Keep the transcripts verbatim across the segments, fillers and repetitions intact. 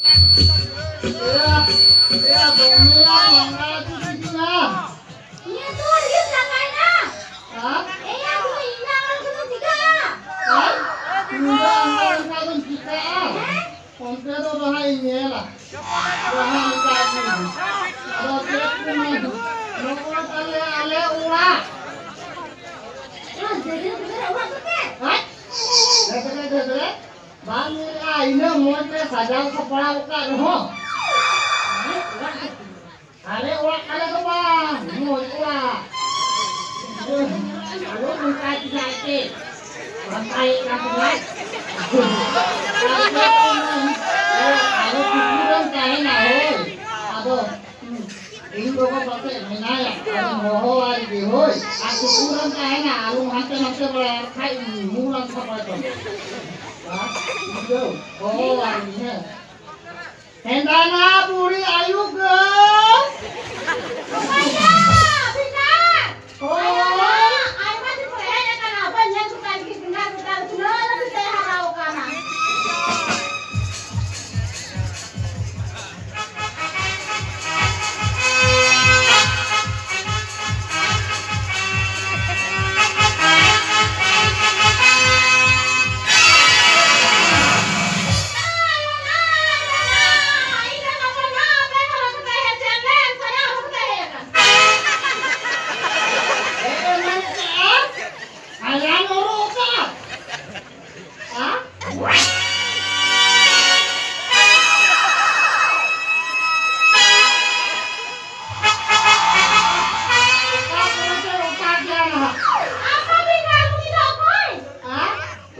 ᱮᱭᱟ, ᱮᱭᱟ, ᱫᱚᱢᱮ ᱞᱟᱸᱜᱟ ᱟᱹᱰᱤ ᱥᱤᱵᱤᱞᱟ᱾ ᱤᱧᱟᱹᱜ ᱫᱚ ᱟᱹᱰᱤ ᱞᱟᱸᱜᱟᱭᱮᱱᱟ᱾ ᱦᱮᱸ? ᱮᱭᱟ, ᱫᱚ ᱤᱧ ᱞᱟᱸᱜᱟ ᱠᱚᱫᱚ ᱪᱤᱠᱟᱹᱜᱼᱟ? ᱦᱮᱸ? ᱤᱧ ᱫᱚ ᱞᱟᱸᱜᱟ ᱞᱮᱱᱠᱷᱟᱱ ᱫᱚᱧ ᱪᱤᱠᱟᱹᱜᱼᱟ? ᱦᱮᱸ? ᱚᱱᱛᱮ ᱫᱚ ᱱᱟᱦᱟᱜ ᱤᱧ ᱧᱮᱞᱟ᱾ ᱡᱟᱦᱟᱸ ᱞᱮᱠᱟ ᱤᱧ ᱟᱫᱚ ᱪᱮᱫ ᱠᱚ ᱢᱮᱱ? ᱱᱚᱜᱼᱚᱭ ᱛᱟᱞᱮ ᱟᱞᱮ ᱚᱲᱟᱜ᱾ ᱦᱮᱸ? ᱰᱷᱮᱨ ᱰᱷᱮᱨ ᱚᱲᱟᱜ ᱛᱟᱯᱮ? ᱦᱮᱸ? ᱰᱷᱮᱨ ᱰᱷᱮᱨ, ᱰᱷᱮᱨ ᱰᱷᱮᱨ᱾ ᱵᱟᱢ ᱧᱮᱞᱮᱜᱼᱟ, ᱤᱱᱟᱹᱜ ᱢᱚᱡᱽ ᱛᱮ ᱥᱟᱡᱟᱣ ᱥᱟᱯᱲᱟᱣ ᱟᱠᱟᱫ ᱨᱮᱦᱚᱸ᱾ ᱟᱞᱮ ᱚᱲᱟᱜ ᱛᱟᱞᱮ ᱫᱚ ᱵᱟᱝ, ᱢᱚᱡᱽ ᱚᱲᱟᱜ᱾ ᱟᱞᱚ ᱱᱚᱝᱠᱟ ᱪᱮᱫᱟᱜ ᱪᱮ ᱵᱟᱝᱠᱟᱭᱮᱫ ᱠᱟᱱ ᱛᱟᱢᱟ᱾ ᱟᱞᱚ ᱠᱩᱠᱢᱩ ᱨᱮᱢ ᱛᱟᱦᱮᱱᱟ, ᱦᱳᱭ᱾ ᱟᱫᱚ ᱤᱧ ᱜᱚᱜᱚ ᱯᱟᱥᱮ ᱢᱮᱱᱟᱭᱟ, ᱟᱫᱚᱢ ᱦᱚᱦᱚᱣᱟᱭ ᱜᱮ ᱦᱳᱭ᱾ ᱟᱨ ᱥᱩᱯᱩᱨ ᱨᱮᱢ ᱛᱟᱦᱮᱱᱟ, ᱟᱞᱚᱢ ᱦᱟᱱᱛᱮ ᱱᱟᱛᱮ ᱵᱟᱲᱟᱭᱟ, ᱟᱨ ᱠᱷᱟᱡ ᱢᱩ ᱞᱟᱝ ᱥᱟᱯᱷᱟᱭ ᱛᱟᱢᱟ᱾ ᱦᱟ? ᱵᱩᱡᱷᱟᱹᱣ? ᱦᱚᱦᱚᱣᱟᱭ ᱢᱮ, ᱦᱮᱸ᱾ ᱦᱮᱸᱫᱟᱱᱟ ᱵᱩᱲᱦᱤ ᱟᱭᱩ ᱜᱟᱹᱭ᱾ ᱚᱠᱚᱭ ᱭᱟ? ᱵᱮᱴᱟ! ᱦᱳᱭ᱾ ᱟᱭᱢᱟ ᱫᱤᱱ ᱯᱚᱨᱮ ᱦᱮᱡ ᱟᱠᱟᱱᱟ, ᱵᱟᱹᱧ ᱧᱮᱞ ᱴᱷᱤᱠᱟ ᱜᱮ, ᱵᱮᱸᱜᱟᱲ ᱵᱮᱴᱟ ᱫᱚ ᱛᱤᱱᱟᱹᱜ ᱞᱟᱹᱴᱩ ᱛᱮ ᱦᱟᱨᱟ ᱟᱠᱟᱱᱟ᱾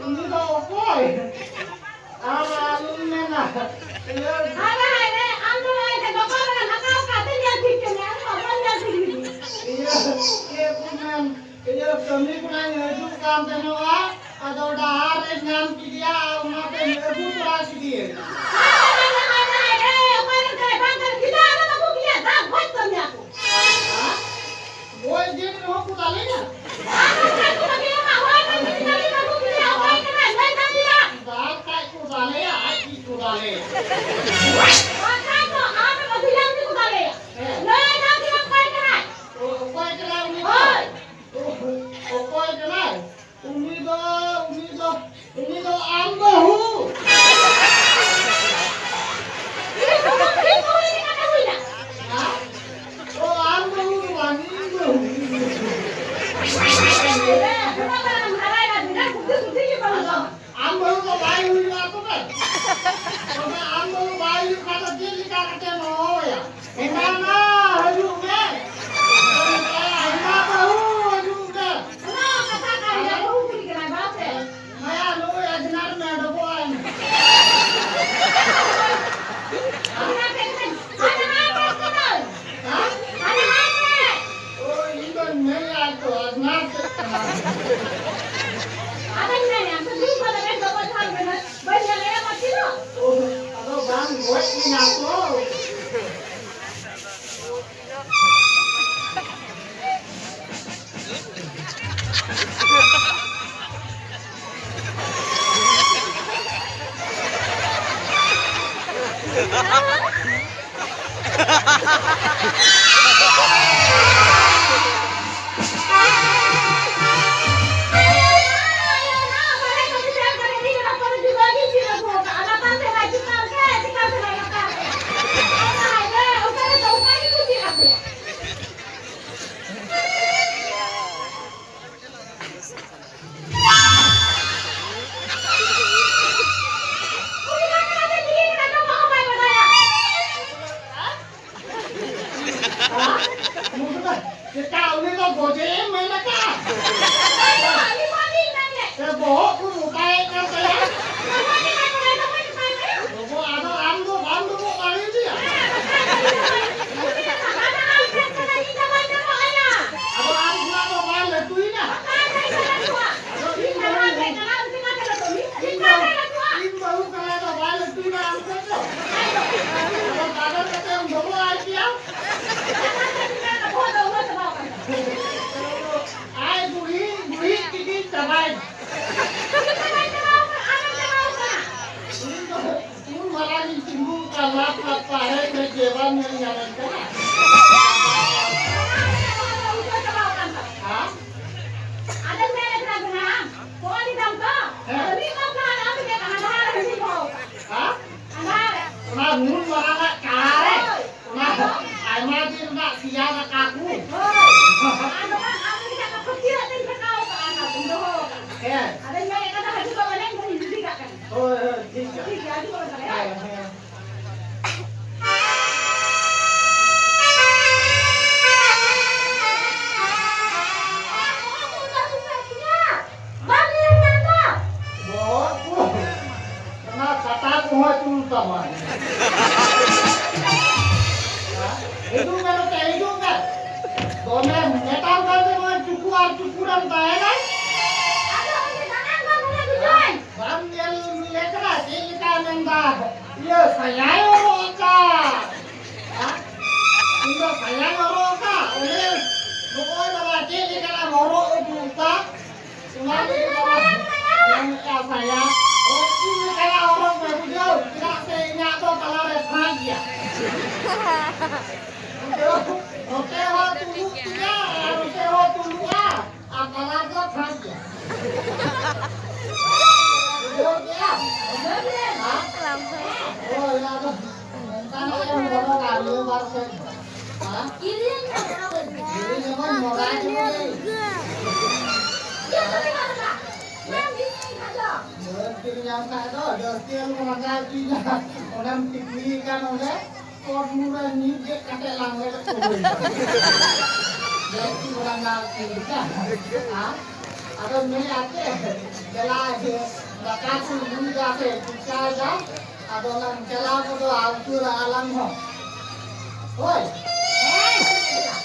ᱟᱢ ᱫᱚ ᱚᱠᱚᱭ? ᱟᱨ ᱟᱞᱚᱢ ᱢᱮᱱᱟ᱾ ᱤᱭᱟᱹ, ᱦᱟᱭ ᱨᱮ, ᱦᱟᱭ ᱨᱮ, ᱟᱢ ᱫᱚ ᱱᱚᱜᱼᱚᱭ ᱡᱮ ᱵᱟᱵᱟ ᱞᱮᱠᱟ ᱱᱟᱠᱟ ᱠᱟᱛᱮ ᱧᱮᱞ ᱴᱷᱤᱠ ᱠᱮᱢᱮ, ᱟᱢ ᱫᱚ ᱵᱟᱢ ᱧᱮᱞ ᱴᱷᱤᱠ ᱞᱮᱫᱮ᱾ ᱤᱭᱟᱹ, ᱪᱮᱫ ᱠᱚ ᱢᱮᱱ, ᱤᱭᱟᱹ, ᱠᱟᱹᱢᱤ ᱠᱷᱚᱱᱟᱜ ᱤᱧ ᱦᱤᱡᱩᱜ ᱠᱟᱱ ᱛᱟᱦᱮᱱᱚᱜᱼᱟ, ᱟᱫᱚ ᱰᱟᱦᱟᱨ ᱨᱮ ᱧᱟᱢ ᱠᱮᱫᱮᱭᱟ, ᱟᱨ ᱚᱱᱟᱛᱮ ᱟᱹᱜᱩ ᱛᱚᱨᱟ ᱠᱮᱫᱮᱭᱟᱹᱧ᱾ ᱦᱟᱭ ᱨᱮ, ᱦᱟᱭ ᱨᱮ, ᱦᱟᱭ ᱨᱮ, ᱚᱠᱚᱭ ᱨᱮ ᱪᱚᱭ ᱵᱟᱝ ᱠᱟᱱ, ᱜᱤᱫᱽᱨᱟᱹ ᱟᱞᱚ ᱛᱟᱠᱚ ᱜᱮᱭᱟ, ᱫᱟᱜ ᱜᱚᱡ ᱠᱟᱹᱢᱤᱭᱟ ᱠᱚ᱾ ᱦᱮᱸ? ᱜᱚᱡ ᱫᱤᱱ ᱨᱮᱦᱚᱸ ᱠᱚ ᱫᱟᱞᱮᱭᱟ᱾ ᱫᱟᱞ ᱠᱷᱟᱡ ᱠᱚ ᱫᱟᱞᱮᱭᱟ, ᱟᱡ ᱜᱮ ᱠᱚ ᱫᱟᱞᱮᱭᱟ᱾ ᱦᱩᱭᱩᱜᱼᱟ ᱛᱚᱵᱮ᱾ ᱛᱚᱵᱮ ᱟᱢ ᱵᱟᱹᱦᱩ ᱵᱟᱭ ᱦᱩᱭᱩᱜ ᱠᱷᱟᱱ ᱫᱚ ᱪᱮᱫ ᱞᱮᱠᱟ ᱠᱟᱛᱮᱢ ᱦᱚᱦᱚᱣᱟᱭᱟ? ᱦᱮᱸᱫᱟ ᱢᱟ ᱦᱤᱡᱩᱜ ᱢᱮ᱾ ᱦᱮᱸᱫᱟ ᱵᱟᱹᱦᱩ ᱦᱤᱡᱩᱜ ᱢᱮ᱾ ᱚᱱᱟ ᱠᱟᱛᱷᱟ ᱠᱟᱱ ᱜᱮᱭᱟ, ᱵᱟᱹᱦᱩ ᱠᱩᱲᱤ ᱠᱟᱱᱟᱭ, ᱵᱟᱝ ᱥᱮ? ᱦᱮᱸ, ᱱᱩᱭ ᱟᱡᱽᱱᱟᱨ ᱢᱮ, ᱰᱚᱵᱚᱜ ᱟᱭ ᱢᱮ᱾ ᱟᱡᱽᱱᱟᱨ ᱛᱮ ᱠᱟᱹᱴᱤᱡ, ᱟᱡᱽᱱᱟᱨ ᱛᱮ ᱠᱟᱹᱴᱤᱡ᱾ ᱦᱮᱸ? ᱟᱡᱽᱱᱟᱨ ᱛᱮ᱾ ᱳᱭ, ᱤᱧ ᱫᱚᱧ ᱢᱮᱱᱮᱫᱼᱟ ᱛᱚ, ᱟᱡᱽᱱᱟᱨ ᱛᱮ ᱠᱟᱱᱟ᱾ ᱟᱫᱚᱧ ᱢᱮᱱᱮᱫᱼᱟ, ᱛᱚ ᱫᱩᱲᱩᱵ ᱠᱟᱛᱮ ᱰᱚᱵᱚᱜ ᱡᱷᱟᱲ ᱢᱮ ᱱᱟᱜ᱾ ᱵᱟᱹᱧ ᱧᱮᱞᱮᱭᱟ ᱢᱟᱹᱪᱤ ᱫᱚ᱾ ᱳ, ᱟᱫᱚ ᱵᱟᱝ ᱜᱚᱡ ᱞᱮᱱᱟ ᱠᱚ᱾ ᱵᱚᱦᱚᱜ ᱠᱚ, ᱚᱱᱟ ᱠᱟᱴᱟ ᱠᱚᱦᱚᱸ ᱪᱩᱞ ᱛᱟᱢᱟ᱾ ᱦᱤᱡᱩᱜ ᱢᱮ ᱱᱚᱛᱮ, ᱦᱤᱡᱩᱜ ᱢᱮ᱾ ᱫᱚᱢᱮ ᱢᱮᱛᱟᱢ ᱠᱟᱱ ᱫᱚ ᱱᱚᱣᱟ ᱪᱩᱠᱩ ᱟᱨ ᱪᱩᱠᱩᱨᱮᱢ ᱛᱟᱦᱮᱱᱟ᱾ ᱟᱫᱚ ᱩᱱᱤ ᱫᱟᱬᱟᱱ ᱵᱟᱝ ᱦᱚᱲᱮ ᱵᱩᱡᱷᱟᱹᱣᱟᱹᱧ᱾ ᱵᱟᱢ ᱧᱮᱞ ᱞᱮᱠᱟᱱᱟ ᱪᱮᱫ ᱞᱮᱠᱟ ᱢᱮᱱᱫᱟ? ᱤᱭᱟᱹ ᱥᱟᱭᱟᱭ ᱦᱚᱨᱚᱜ ᱟᱠᱟᱫ᱾ ᱦᱮᱸ? ᱤᱧ ᱫᱚ ᱥᱟᱭᱟᱧ ᱦᱚᱨᱚᱜ ᱟᱠᱟᱫ᱾ ᱚᱱᱮ ᱱᱚᱜᱼᱚᱭ ᱵᱟᱵᱟ ᱪᱮᱫ ᱞᱮᱠᱟᱱᱟᱜ ᱦᱚᱨᱚᱜ ᱟᱹᱜᱩ ᱟᱠᱟᱫ᱾ ᱚᱱᱟ ᱜᱮ ᱵᱟᱵᱟ ᱢᱮᱱᱮᱫᱼᱟ ᱥᱟᱭᱟ᱾ ᱚ, ᱪᱮᱫ ᱞᱮᱠᱟᱱᱟᱜ ᱦᱚᱨᱚᱜ ᱢᱮ ᱵᱩᱡᱷᱟᱹᱣ? ᱪᱮᱫᱟᱜ ᱥᱮ ᱤᱧᱟᱹᱜ ᱫᱚ ᱛᱟᱞᱟᱨᱮ ᱯᱷᱟᱸᱠ ᱜᱮᱭᱟ᱾ ᱱᱚᱛᱮ ᱦᱚᱸ ᱛᱩᱞᱩᱜ ᱛᱤᱧᱟ ᱟᱨ ᱱᱚᱛᱮ ᱦᱚᱸ ᱛᱩᱞᱩᱜᱼᱟ᱾ ᱟᱨ ᱛᱟᱞᱟ ᱨᱮᱫᱚ ᱯᱷᱟᱸᱠ ᱜᱮᱭᱟ᱾ ᱵᱩᱡᱷᱟᱹᱣ ᱠᱮᱜᱼᱟ? ᱦᱮᱸ? ᱦᱳᱭ, ᱟᱫᱚ ᱚᱱᱠᱟᱱᱟᱜ ᱮᱢ ᱜᱚᱱᱚᱝᱟ, ᱱᱤᱭᱟᱹ ᱵᱟᱨ ᱥᱮᱫ ᱫᱚ᱾ ᱦᱮᱸ? ᱠᱤᱨᱤᱧ ᱡᱮᱢᱚᱱ ᱢᱚᱜᱟ ᱡᱮᱢᱚᱱ᱾ ᱵᱟᱹᱫᱽ ᱠᱤᱨᱤᱧ ᱧᱟᱢ ᱠᱷᱟᱡ ᱫᱚ ᱡᱟᱹᱥᱛᱤ ᱟᱞᱚᱢ ᱞᱟᱸᱜᱟ ᱦᱚᱪᱚᱧᱟ᱾ ᱚᱱᱟᱢ ᱴᱤᱠᱞᱤ ᱠᱟᱱ ᱚᱸᱰᱮ᱾ ᱠᱚᱴ ᱢᱩᱨᱟᱹ ᱧᱤᱨ ᱜᱮᱫ ᱠᱟᱛᱮ ᱞᱟᱝ ᱞᱮ ᱠᱚ ᱦᱩᱭ ᱠᱟᱱᱟ᱾ ᱡᱟᱹᱥᱛᱤ ᱞᱟᱸᱜᱟ ᱦᱚᱪᱚᱧᱟ᱾ ᱦᱮᱸ? ᱟᱫᱚ ᱢᱮᱱᱮᱫᱼᱟ ᱪᱮᱫ? ᱫᱮᱞᱟ ᱡᱮ ᱫᱟᱠᱟ ᱠᱚ ᱧᱩᱭᱮᱫᱟ ᱥᱮ ᱪᱤᱠᱟᱭᱮᱫᱟ? ᱟᱫᱚ ᱞᱟᱝ ᱪᱟᱞᱟᱣ ᱜᱚᱫᱚᱜᱼᱟ ᱩᱛᱟᱹᱨᱟ ᱟᱞᱟᱝ ᱦᱚᱸ᱾ ᱦᱳᱭ᱾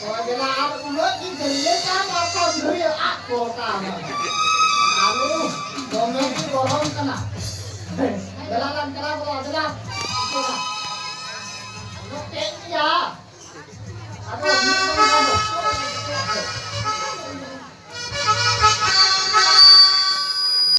ᱦᱳᱭ, ᱫᱮᱞᱟ ᱟᱨ ᱩᱱᱟᱹᱜ ᱜᱮ ᱫᱟᱹᱲᱭᱟᱹ ᱠᱟᱱ ᱟᱨ ᱠᱚᱢ ᱫᱷᱩᱲᱤ ᱟᱫ ᱠᱚ ᱠᱟᱱ᱾ ᱟᱞᱚ ᱫᱚᱢᱮ ᱜᱮ ᱜᱚᱨᱚᱢ ᱠᱟᱱᱟ᱾ ᱫᱮᱞᱟ ᱞᱟᱝ ᱪᱟᱞᱟᱣ ᱜᱚᱫᱚᱜᱼᱟ, ᱫᱮᱞᱟ᱾